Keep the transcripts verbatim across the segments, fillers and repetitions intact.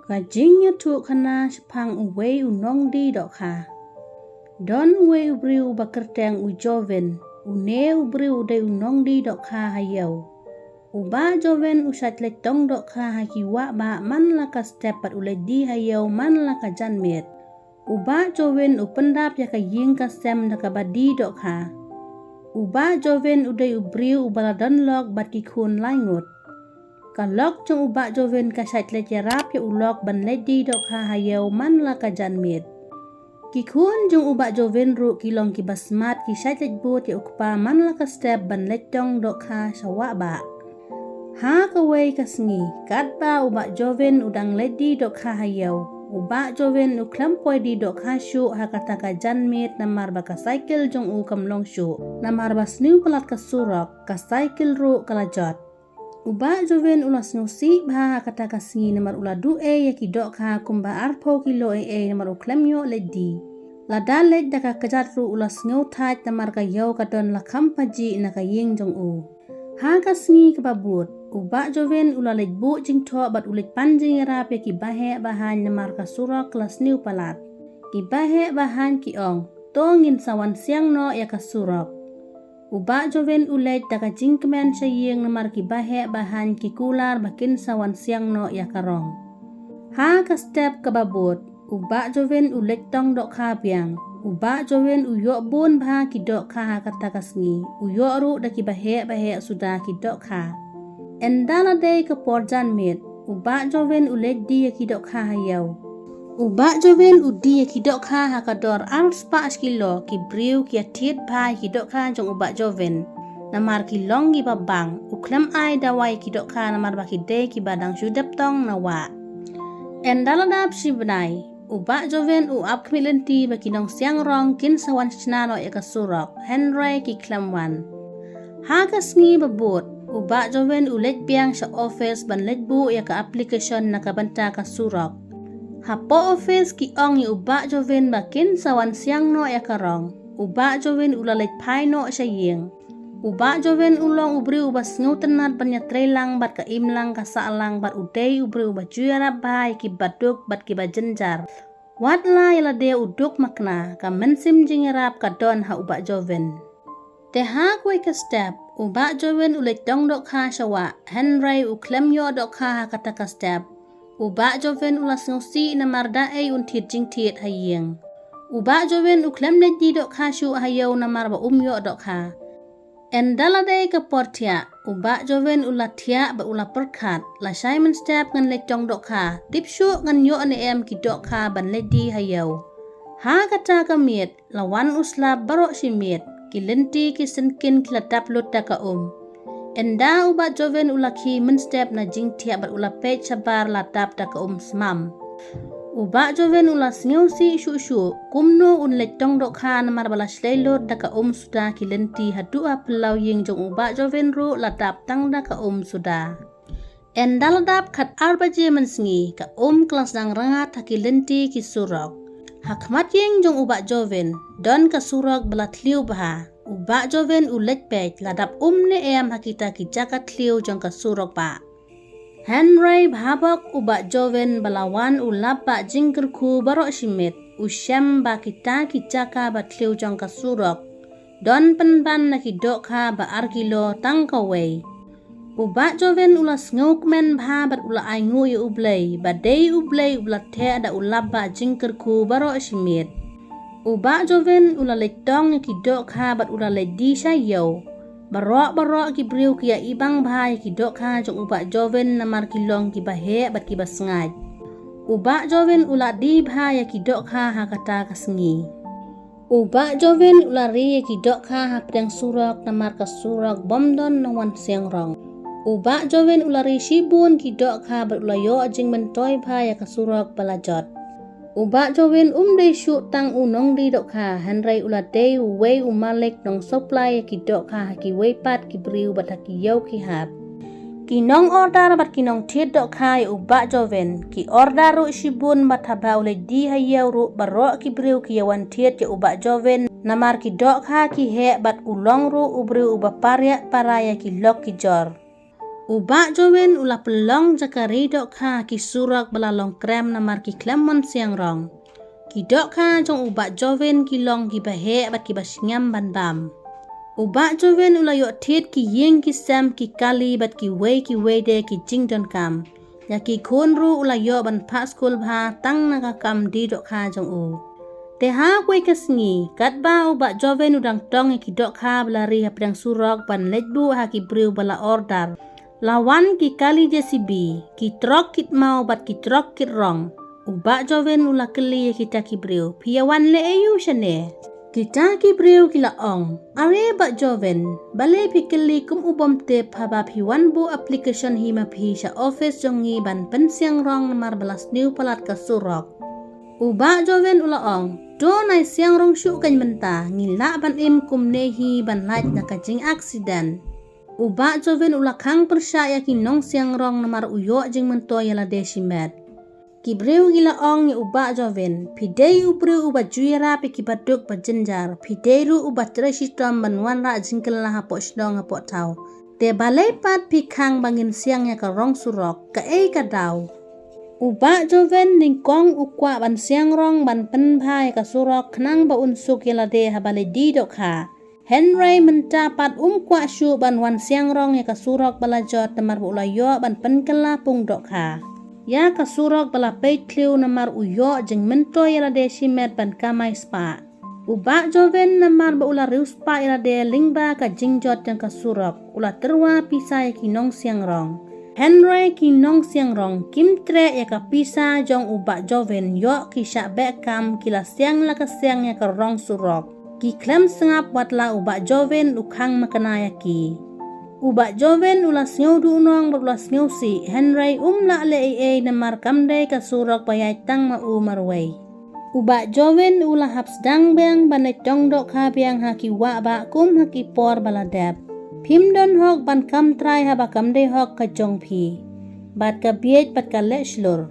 Ka jingïathuhkhana shaphang uwei u nongdie dohkha. Don uwei u briew uba kyrteng u Joven, une u briew u dei u nongdie dohkha ha ïew. U Bah Joven u shait leit tong dohkha ha ki wah bah man la ka step bad u leit die ha ïew man la ka janmiet. U Bah Joven u pyndap ïa ka ïing ka sem da kaba die dohkha. U Bah Joven u dei u briew uba la don lok bad ki khun lai ngut. Ka lok jong u Bah Joven ka shait leit ïarap ïa u lok ban leit die dohkha ha ïew man la ka janmiet. Ki khun jong u Bah Joven ruh ki long kiba smat, ki shait leit bud ïa u kpa man la ka step ban leit tong dohkha sha wah bah. Ha kawei ka sngi, katba u Bah Joven u dang leit die dohkha ha ïew, u Bah Joven u khlem poi die dohkha shuh ha kata ka janmiet namar ba ka cycle jong u kam long shuh, namar ba sniew palat ka surok, ka cycle ruh ka la jot. U Bah Joven u la sngewsih bha ha kata ka sngi namar u la duh ei ïa ki dohkha kumba arphew kilo ei ei namar u khlem ïoh leit die. Lada leit da ka kjat ruh u la sngew thait namar ka ïew ka don la kham pajih na ka ïing jong u. Ha ka sngi kaba bud, u Bah Joven u la leit buh jingthoh bad u leit pan jingïarap ïa ki baheh bahaiñ namar ka surok ka la sniew palat. Ki baheh bahaiñ ki ong, to ngin sa wan siang noh ïa ka surok. U Bah Joven u leit da ka jingkmen sha ïing namar ki baheh bahaiñ ki kular ba kin sa wan siang noh ïa ka rong. Ha ka step kaba bud, u Bah Joven u leit tong dohkha biang. U Bah Joven u ïoh bun bha ki dohkha ha kata ka sngi. U ïoh ruh da ki baheh baheh suda ki dohkha. Ynda la dei ka por janmiet, u Bah Joven u leit die ïa ki dohkha ha ïew. U Bah Joven u die ïa ki dohkha ha ka dor ar spah shi kilo, ki briew ki ïa thied bha ïa ki dohkha jong u Bah Joven. Namar ki long kiba bang, u khlem ai dawai ïa ki dohkha namar ba ki dei kiba dang shu dep tong na wah. Ynda la dap shi bnai, u Bah Joven u ap khmih lynti ba ki nongsiang rong kin sa wan shna noh ïa ka surok, hynrei ki khlem wan. Ha ka sngi ba bud, u Bah Joven u leit biang sha office ban leit buh ïa ka application na ka bynta ka surok. Hapoh office ki ong ïa u Bah Joven ba kin sa wan siang noh ïa ka rong. U Bah Joven u la leit phai noh sha ïing. U Bah Joven u long u briew uba sngewtynnat ban ïatrei lang bad ka imlang ka sahlang bad u dei u briew uba ju ïarap bha ïa kiba duk bad kiba jynjar. Wat la ïa lade u duk makna, ka mynsiem jingïarap ka don ha u Bah Joven. Te ha kawei ka step, u Bah Joven u leit tong dohkha sha wah, hynrei u khlem ïoh dohkha ha kata ka step. U Bah Joven u la sngewsih namar da ei un thied jingthied ha ïing. U Bah Joven u khlem leit die dohkha shuh ha ïew namar ba um ïoh dohkha. Ynda la dei ka por thiah, u Bah Joven u la thiah bad u la pyrkhat, lashai mynstep ngan leit tong dohkha, tip shuh ngan ïoh ne em ki dohkha ban leit die ha ïew. Ha kata ka miet, la wan u slap baroh shi miet, ki lynti ki syngkien ki la dap lut da ka um. Ynda u Bah Joven u la khie mynstep na jingthiah bad u la peit shabar la dap da ka um smam. U Bah Joven u la sngewsih shuh shuh, kumno un leit tong dohkha namar ba la shlei lut da ka um suda ki lynti haduh ha phyllaw ïing jong u Bah Joven ruh la dap tang da ka um suda. Ynda la dap khat ar baje mynsngi, ka um ka la sdang rngat ha ki lynti ki surok. Ha khmat ïing jong u Bah Joven, don ka surok ba la thliew bha. U Bah Joven u leit peit, la dap um ne em ha kita ki jaka thliew jong ka surok bah. Hynrei bha bok u Bah Joven ba la wan u lap bah jingkyrkhu baroh shi miet, u shem ba kita ki jaka ba thliew jong ka surok. Don pynban na ki dohkha ba ar kilo tang kawei. U Bah Joven u la sngewkmen bha bad u la ainguh ïa u Blei, ba dei u Blei uba la theh da u lap bah jingkyrkhu baroh shi miet. U Bah Joven u la leit tong ïa ki dohkha bad u la leit die sha ïew. Baroh baroh ki briew ki ïa ibang bha ïa ki dohkha jong u Bah Joven namar ki long kiba heh bad kiba sngaid. U Bah Joven u la die bha ïa ki dohkha ha kata ka sngi. U Bah Joven u la ri ïa ki dohkha hapdeng surok namar ka surok bym don nongwan siang rong. U Bah Joven u la ri shibun ki dohkha bad u la ïoh jingmyntoi bha ïa ka surok ba la jot. U Bah Joven um dei shuh tang u nongdie dohkha, hynrei u la dei uwei u malik nongsupply ïa ki dohkha ha kiwei pat ki briew bad ha ki ïew ki hap. Ki nong order bad ki nongthied dohkha ïa u Bah Joven, ki order ruh shibun bad haba u leit die ha ïew ruh baroh ki briew ki ïa wan thied ïa u Bah Joven, namar ki dohkha ki heh bad u long ruh u briew uba pariah para ïa ki lok ki jor. U Bah Jovin u la pynlong jaka ri dohkha ha ki surok ba la long krem namar ki khlem mon siang rong. Ki dohkha jong u Bah Jovin ki long kiba heh bad kiba sngem ban bam. U Bah Jovin u la ïoh thied ki ïing ki sem, ki kali bad kiwei kiwei de ki jingdonkam. Ïa ki khun ruh u la ïoh ban phah skul bha tang na ka kam die dohkha jong u. Te ha kawei ka sngi, katba u Bah Jovin u dang tong ïa ki dohkha ba la ri hapdeng surok ban leit buh ha ki briew ba la order, la wan ki kali J C B, ki trok kit maw bad ki trok kit rong. U Bah Jovin u la kylli ïa kita ki briew, "Phi ïa wan leh aïu shane?" Kita ki briew ki la ong, "Are Bah Jovin, balei phi kylli kum u bym tip, haba phi wan buh application hi ma phi sha office jong ngi ban pynsiang rong namar ba la sniew palat ka surok." U Bah Jovin u la ong, "To nai siang rong shuh keiñ mynta, ngi lah ban im kumne hi ban lait na ka jing accident." U Bah Jovin u la khang pyrshah ïa ki nongsiang rong namar u ïoh jingmyntoi ïa lade shimet. Ki briew ki la ong ïa u Bah Jovin, "Phi dei u briew uba ju ïarap ïa kiba duk ba jynjar, phi dei ruh uba trei shitom ban wanrah jingkylla hapoh shnong hapoh thaw. Te balei pat phi khang ba ngin siang ïa ka rong surok, kaei ka daw?" U Bah Jovin nyngkong u kwah ban siang rong ban pynbha ïa ka surok khnang ba un suk ïa lade haba leit die dohkha. Hynrei mynta pat um kwah shuh ban wan siang rong ïa ka surok ba la jot namar ba u la ïoh ban pynkylla pung dohkha ïa ka surok ba la peit thliew namar u ïoh jingmyntoi ïa lade shimet ban kamai spah. U Bah Jovin namar ba u la riewspah ïa lade lyngba ka jingjot jong ka surok, u la tyrwa pisa ïa ki nongsiang rong. Hynrei ki nongsiang rong kim treh ïa ka pisa jong u Bah Jovin, ïoh ki shah beh kam, ki la siang la ka siang ïa ka rong surok. Ki khlem sngap wat la u Bah Jovin u khang makna ïa ki. U Bah Jovin u la sngew duhnong bad u la sngew sih, hynrei um lah leh ei ei namar kam dei ka surok ba ïaid tang ma u marwei. U Bah Jovin u la hap sdang biang ban leit tong dohkha biang ha ki wah bah kum ha ki por ba la dep. Phim don hok ban kam trai haba kam dei hok ka jong phi. Bad ka bieit bad ka leh shlur.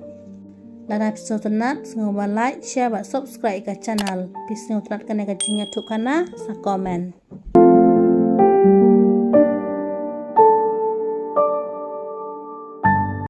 Lada phi sngewtynnat, sngewbha like, share bad subscribe ka channel. Phi sngewtynnat kane ka jingïathuhkhana, sa comment.